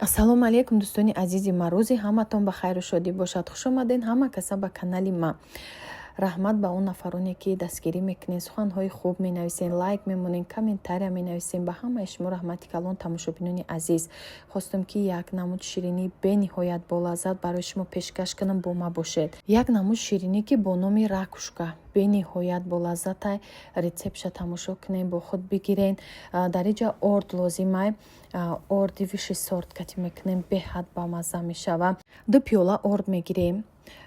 Ассалому алайкум, дӯстони азизи ман. Рӯзи ҳаматон ба хайру шодӣ бошад. Хуш омадед, ҳама каса, ба канали ман. Раҳмат ба он нафароне, ки дастгирӣ мекунед, суханҳои хуб менависен, лайк мемонед, комментария менависен. Ба ҳамаи шумо раҳмати калон. Тамошобинони азиз, хостум, ки як намуд ширинии бениҳоят болаззат барои шумо пешкаш кунам. Бо ма бошед. Як намуд ширинӣ, ки бо номи ракушка, бениҳоят болаззатай. Рецептша тамошо кунед, бо худ бигирен. Дар инҷа орд лозимай. Орди высший сорт кати мекунем, беҳад бамазза мешава. 2 пиёла орд мегирем,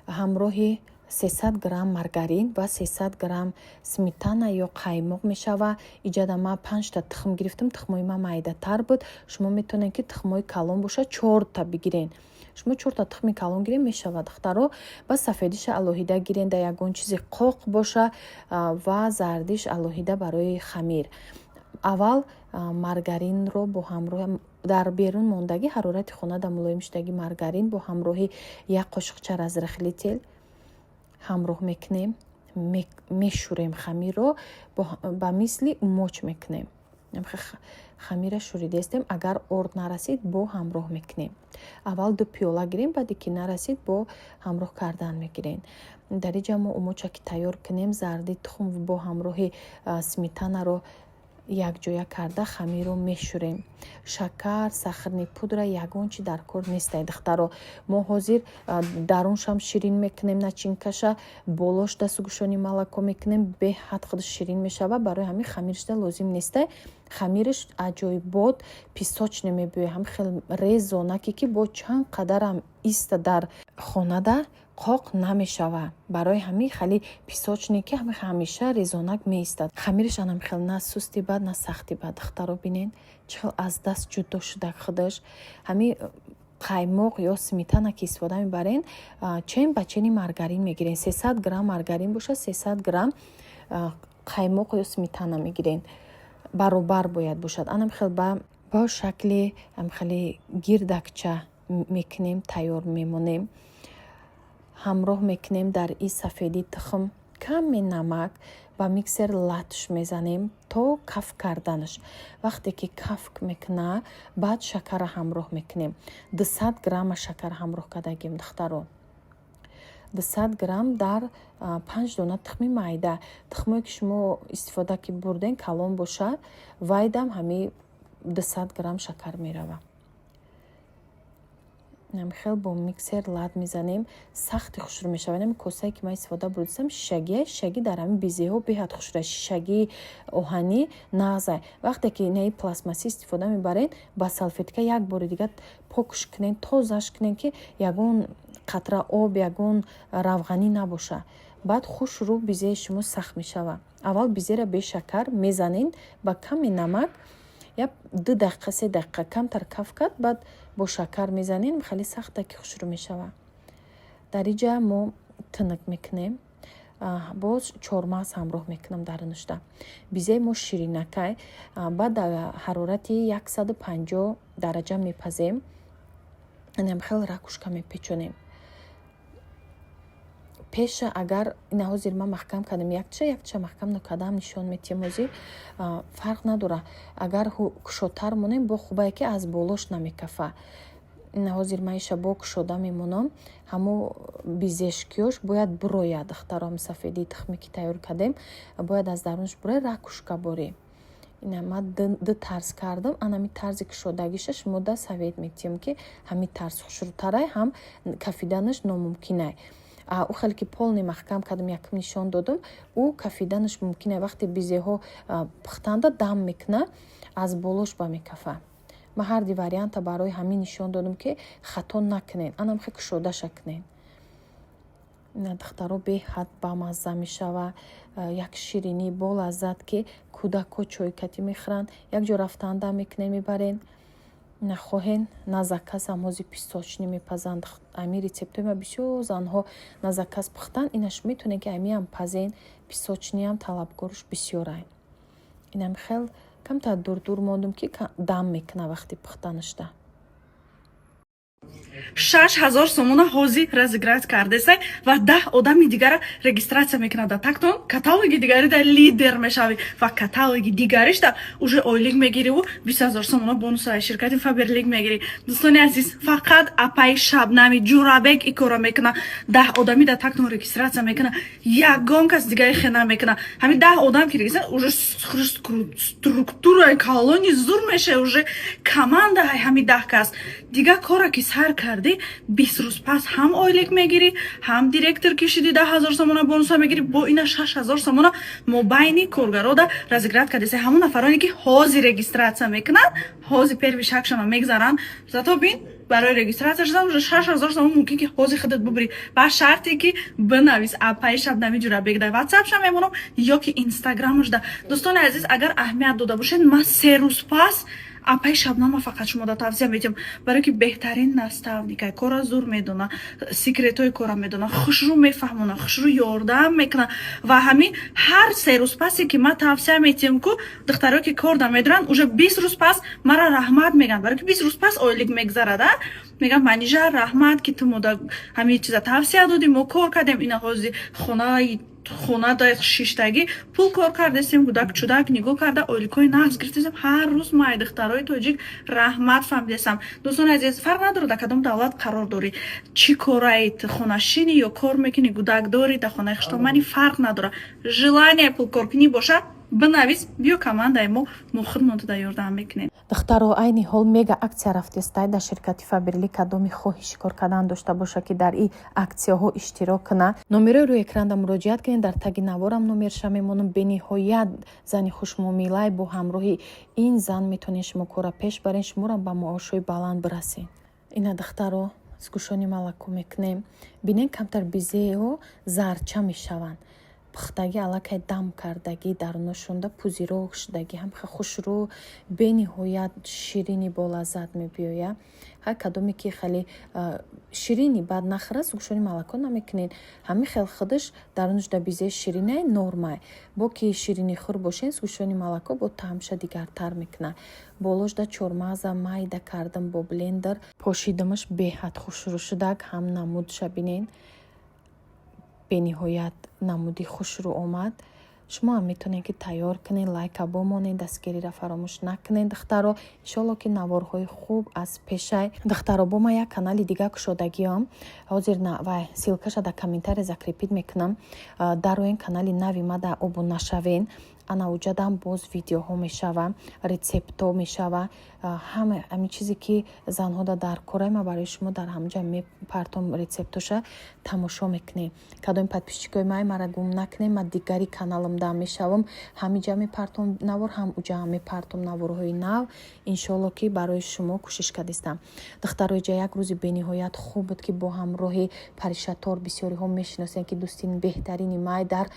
ҳамроҳи 300 грамм маргарин ва 300 грамм сметана ё қаймоқ мешава. Иҷада ман панҷта тухм гирифтам. Тухмои ман майдатар буд. Шумо метавонед, ки тухмҳои калон бошад, чорта бигирен. Шумо чорта тухми калон гирен, мешавад, духтаро. Ба сафедиша алоҳида гирен, дар ягон чизи қоқ боша, ва зардиш алоҳида барои хамир. Аввал маргаринро бо ҳамроҳ дар берун мондагӣ, ҳарорати хона дар мулоим шудагӣ маргарин бо ҳамроҳи як қошиқча разрыхлитель ҳамроҳ мекунем, мешӯрем. Хамирро ба мисли умоч мекунем. Хамира шӯридаистем. Агар орд нарасид, бо ҳамроҳ мекунем. Аввал 2 пиёла гирем, баъде ки нарасид, бо ҳамроҳ кардан мегирем. Дар инҷа мо умоча ки тайёр кунем, зарди тухм бо ҳамроҳи сметанаро якҷоя карда, хамирро мешӯрем. Шакар, сахарный пудра, ягон чи дар кор нестай, духтаро. Мо ҳозир даруншам ширин мекунем, начинкаша болош сгущённый молоко мекунем, беҳад худаш ширин мешава. Барои ҳамин хамиршда лозим нестай. Хамираш аҷоибот песочный мебиёяд, ҳам хел резонаке, ки бо чанд қадарам иста дар хонада, қоқ намешава. Барои ҳамин хеле песочный, ки ҳамеша резонак меистад. Хамираш анам хел на сусти бад, на сахти бад. Духтаро, бинед, чӣ хел аз даст ҷудо шуда худаш. Ҳамин қаймоқ ё сметана, ки истифода мебарен, чен ба чени маргарин мегирен. 300 грамм маргарин бошад, 300 грамм қаймоқ ё сметана мегирен, баробар бояд бошад. Анам хел ба шакли хеле гирдакча мекунем, тайёр мемонем. Ҳамроҳ мекунем дар и сафеди тухм, каме намак, ба миксер латш мезанем то кафк карданаш. Вақте ки кафк мекуна, баъд шакарра ҳамроҳ мекунем. 200 грамма шакар ҳамроҳ кардагим, духтаро. 200 грамм дар панҷ дона тухми майда. Тухмое, ки шумо истифода ки бурден, калон бошад, вайдам ҳами 200 грамм шакар мерава. Хел бо миксер лат мезанем, сахти хушрӯ мешавад. Ами косае, ки ман истифода бурдистам, шишагия. Шишагӣ дар ҳамин безеҳо беҳад хушрӯ, шишагии оҳанӣ нағзай. Вақте ки инаи пластмассӣ истифода мебаред, ба салфетка як бори дигар покш кунед, тозаш кунед, ки ягон қатра об, ягон равғанӣ набошад. Баъд хушрӯ безеи шумо сахт мешавад. Аввал безера бе шакар мезанед ба каме намак, як 2 дақиқа, 3 дақиқа камтар каф кард, баъд бо шакар мезанем, хеле сахта ки хушрӯ мешавад. Дар инҷа мо тинук мекунем, боз чормағз ҳамроҳ мекунам дарунашда. Безеи мо ширинакай. Баъд дар ҳарорати 150 дараҷа мепазем. Инам хел ракушка мепечонем. Пеша агар ина ҳозир ман маҳкам кардам якча, якча маҳкам накардаам, нишон метиҳем ҳозир. Фарқ надорад, агар кушодтар монем, бо хубае, ки аз болош намекафа. Ина ҳозир ман иша бо кушода мемонам. Ҳамо безешкиёш бояд бурояд, духтаро. Ҳами сафедии тухме, ки тайёр кардем, бояд аз дарунаш бурояд, ракушка борӣ. Ина ман ду тарз кардам. Анами тарзи кушодагиша шумо да совет метиҳем, ки ҳамин тарз хушрӯтарай, ҳам кафиданаш номумкинай. Ӯ хеле ки полный маҳкам кардам, якм нишон додам, ӯ кафиданаш мумкин. Вақте безеҳо пухтанда дам мекуна, аз болош ба мекафа. Ман ҳарди варианта барои ҳамин нишон додам, ки хато накунед, анам хе кушодаша кунед. Ина, духтаро, беҳад бамазза мешава. Як ширинӣ болаззат, ки кӯдакҳо чойкатӣ мехӯранд, як ҷо рафтанда мекунед, мебарен. Нахоҳен, на заказ ам ҳозир песочный мепазанд. Ами рецептҳои ма бисёр занҳо на заказ пухтан. Инаш метавонед, ки амиам пазен, песочныйам талабгорш бисёрай. Инам хел камтар дурдур мондум, ки дам мекуна вақти пухтанашда. 6000 сомона ҳозир разыграть кардесай ва 10 одами дигара регистрация мекунад. Да тактон каталоги дигарида лидер мешавӣ ва каталоги дигаришда уже ойлик мегириву 20 000 сомона бонуса ширкати Фаберлик мегирӣ. Дӯстони азиз, фақат апаи Шабнами Ҷурабек и кора мекуна. 10 одами да тактон регистрация мекуна, ягон кас дигари хе намекуна. Ҳамин 10 одам ки регистрация, уже структураи калони зур меша, уже команда ҳами 10 кас. Дигар кора ки сар кардӣ, 20 рӯз пас ҳам ойлик мегирӣ, ҳам директор ки шиди, 10 000 сомона бонуса мегирӣ. Бо ина 6000 сомона мобайни коргарода разыграть кардеса. Ҳамон нафароне, ки ҳозир регистрация мекунанд, ҳозир первый шагшона мегзаранд. Зато бин, барои регистрация шудан уже 6000 сомон мумкин, ки ҳозир худат бубирӣ, ба шарте ки бинавис апаи Шабнами Ҷурабек. Дар Ватсапша мемонам ё ки Инстаграмашда. Дӯстони азиз, агар аҳамият дода бошед, ман 3 рӯз пас апаи Шабнама фақат шумода тавсия медиҳам, барое ки беҳтарин наставника, кора зур медона, секретҳои кора медона, хушрӯ мефаҳмона, хушрӯ ёрдам мекуна. Ва ҳамин ҳар 3 рӯз пасе, ки ман тавсия медиҳам ку, духтаро ки кор да медоранд, уже 20 рӯз пас мара раҳмат мегӯянд, барое ки 20 рӯз пас ойлик мегзарад. Мегӯям: «Манижа, раҳмат, ки ту мода ҳамин чиза тавсия додӣ, мо кор кардем, ина ҳозир хонаи хона шиштагӣ, пул кор кардесем, гудак чудак нигоҳ карда, ойликҳои нағз гирифтесем». Ҳар рӯз май духтарои тоҷик раҳмат фаҳмидесам. Дӯстони азиз, фарқ надорад, дар кадом давлат қарор дорӣ, чӣ кораит, хонашинӣ ё кор мекунӣ, гудак дорӣ, дар хонаи хуштоманӣ, фарқ надорад. Желание пулкоркунӣ бошад, бинавис, биё командаи мо, мо худмон туда ёрдам мекунем. Духтаро, айни ҳол мега акция рафтестай дар ширкати Фаберлик. Кадоми хоҳиши кор кардан дошта боша, ки дар ин акцияҳо иштирок кунад, номерои рӯи экранда муроҷиат кунед. Дар таги наворам номерша мемонам. Бениҳоят зани хушмуомилай. Бо ҳамроҳи ин зан метавонед шумо кора пеш барен, шуморам ба маошҳои баланд бирасед. Ина, духтаро, сгущённый молоко мекунем. Бинен, камтар безеҳо зарча мешаванд. Пухтагӣ аллакай дам кардагӣ, даруношонда пузырёк шудагӣ, ҳам хушрӯ, бениҳоят ширини болаззат мебиёяд. Ҳар кадоме ки хеле ширини бад нахӯрад, сгущённый молоко намекунед. Ҳамин хел худаш дарунашда безе ширинай, нормай. Бо ки ширинихӯр бошед, сгущённый молоко бо таъмша дигартар мекунад. Болошда чормағза майда кардам, бо блендер пошидамаш, беҳад хушрӯ шудак. Ҳам намудша бинед, бениҳоят намуди хушрӯ омад. Шумо ҳам метавонед, ки тайёр кунед. Лайка бомонед, дастгириро фаромӯш накунед. Духтаро, иншоалло, ки наворҳои хуб аз пешай. Духтаро, бо ман як канали дига кушодагиам ҳозир, вай ссылкаша дар комментария закрепить мекунам. Дароен канали нави мада обуна шавен. Ана уҷадам боз видеоҳо мешава, рецептҳо мешава, ҳама ҳамин чизе, ки занҳода дар кора, ма барои шумо дар ҳамаҷа мепартом. Рецептоша тамошо мекунем. Кадоми подписчикои май, мара гум накунем. Ма дигари каналам да мешавам, ҳамиҷа мепартом навор, ҳам уҷа мепартом наворҳои нав. Иншоалло, ки барои шумо кӯшиш кардистам. Духтарои ҷа, як рӯзи бениҳоят хуб буд, ки бо ҳамроҳи Паришатор, бисёриҳо мешиносем, ки дӯсти беҳтарини май дар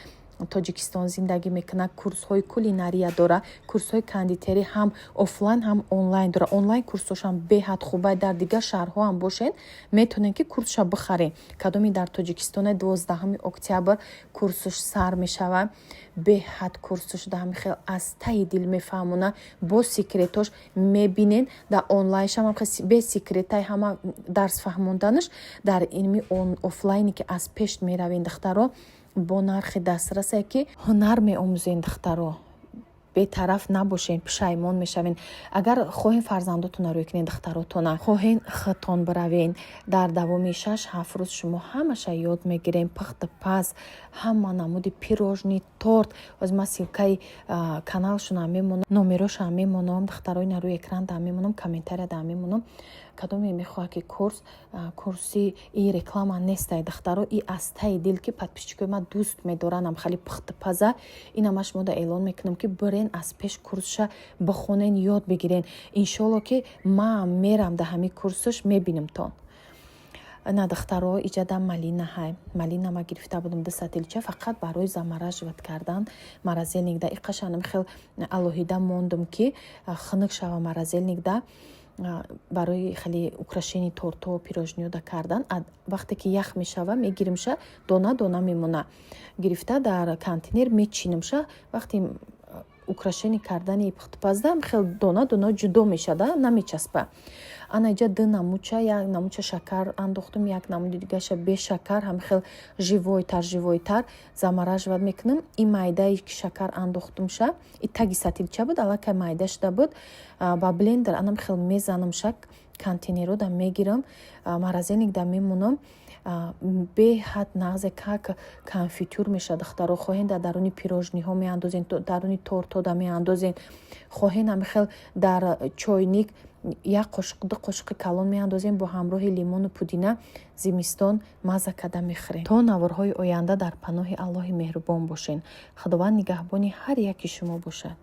Тоҷикистон зиндагӣ мекунад, курсҳои кулинария дора, курсҳои кондитерӣ ҳам офлайн, ҳам онлайн дора. Онлайн курсҳошам беҳад хубай. Дар дигар шаҳрҳо ҳам бошед, метавонед, ки курсша бихаред. Кадоми дар Тоҷикистона, 12 октябр курсш сар мешавад. Беҳад курсш да ҳами хел аз таи дил мефаҳмона, бо секретош. Мебинед, дар онлайншам бе секретай ҳама дарс фаҳмонданаш. Дар инми офлайне, ки аз пеш меравем, духтаро, бо нархи дастрасе, ки ҳунар меомӯзем. Духтаро, бетараф набошед, пушаймон мешавед. Агар хоҳем фарзандотона рӯй кунед, духтаротона хоҳен, худтон биравен. Дар давоми 6-7 рӯз шумо ҳамаша ёд мегирем: пухту паз, ҳама намуди пирожный, торт. Ҳозир ман ссылкаи каналшонам мемонам, номерошам мемонам. Духтаро, ина рӯи экран да мемонам, комментария да мемонам. Кадоме мехоҳад, ки курс, курси и реклама нестай, духтаро, и аз таи дил, ки подписчикои ман дӯст медоранам хеле пухтупаза, ина ман шумода эълон мекунам, ки бирен, аз пеш курсша бихонен, ёд бигирен. Иншоалло, ки ман мерам да ҳамин курсш, мебинемтон. На, духтаро, иҷада малина ҳай. Малина ма гирифта будам ду сатилча, фақат барои замораживать кардан морозильникда. Иқашанам хел алоҳида мондум, ки хунук шава морозильникда, барои хеле украшение тортҳо, пирожниёда кардан. Вақте ки ях мешава, мегиримша, дона дона мемона. Гирифта, дар контейнер мечинамша. Вақте украшение кардани пухтупазда, хел дона дона ҷудо мешада, намечаспа. Ана иҷа ду намудча: як намудча шакар андохтум, як намуди дигаша бешакар. Ҳами хел живойтар, живойтар замораживать мекунам. Ин майдае ки шакар андохтумша, и таги сатилча буд, аллакай майда шуда буд. Ба блендер анам хел мезанам, шак контейнерода мегирам, морозильникда мемонам. Беҳад нағзе, как конфитюр мешавад. Духтаро, хоҳен, дар даруни пирожныйҳо меандозен, даруни тортода меандозен, хоҳен, ҳами хел дар чойник як қошуқ, ду қошуқи калон меандозем, бо ҳамроҳи лимону пудина зимистон мазза карда мехӯрем. То наворҳои оянда дар паноҳи Аллоҳи меҳрубон бошен. Худованд нигаҳбони ҳар яки шумо бошад.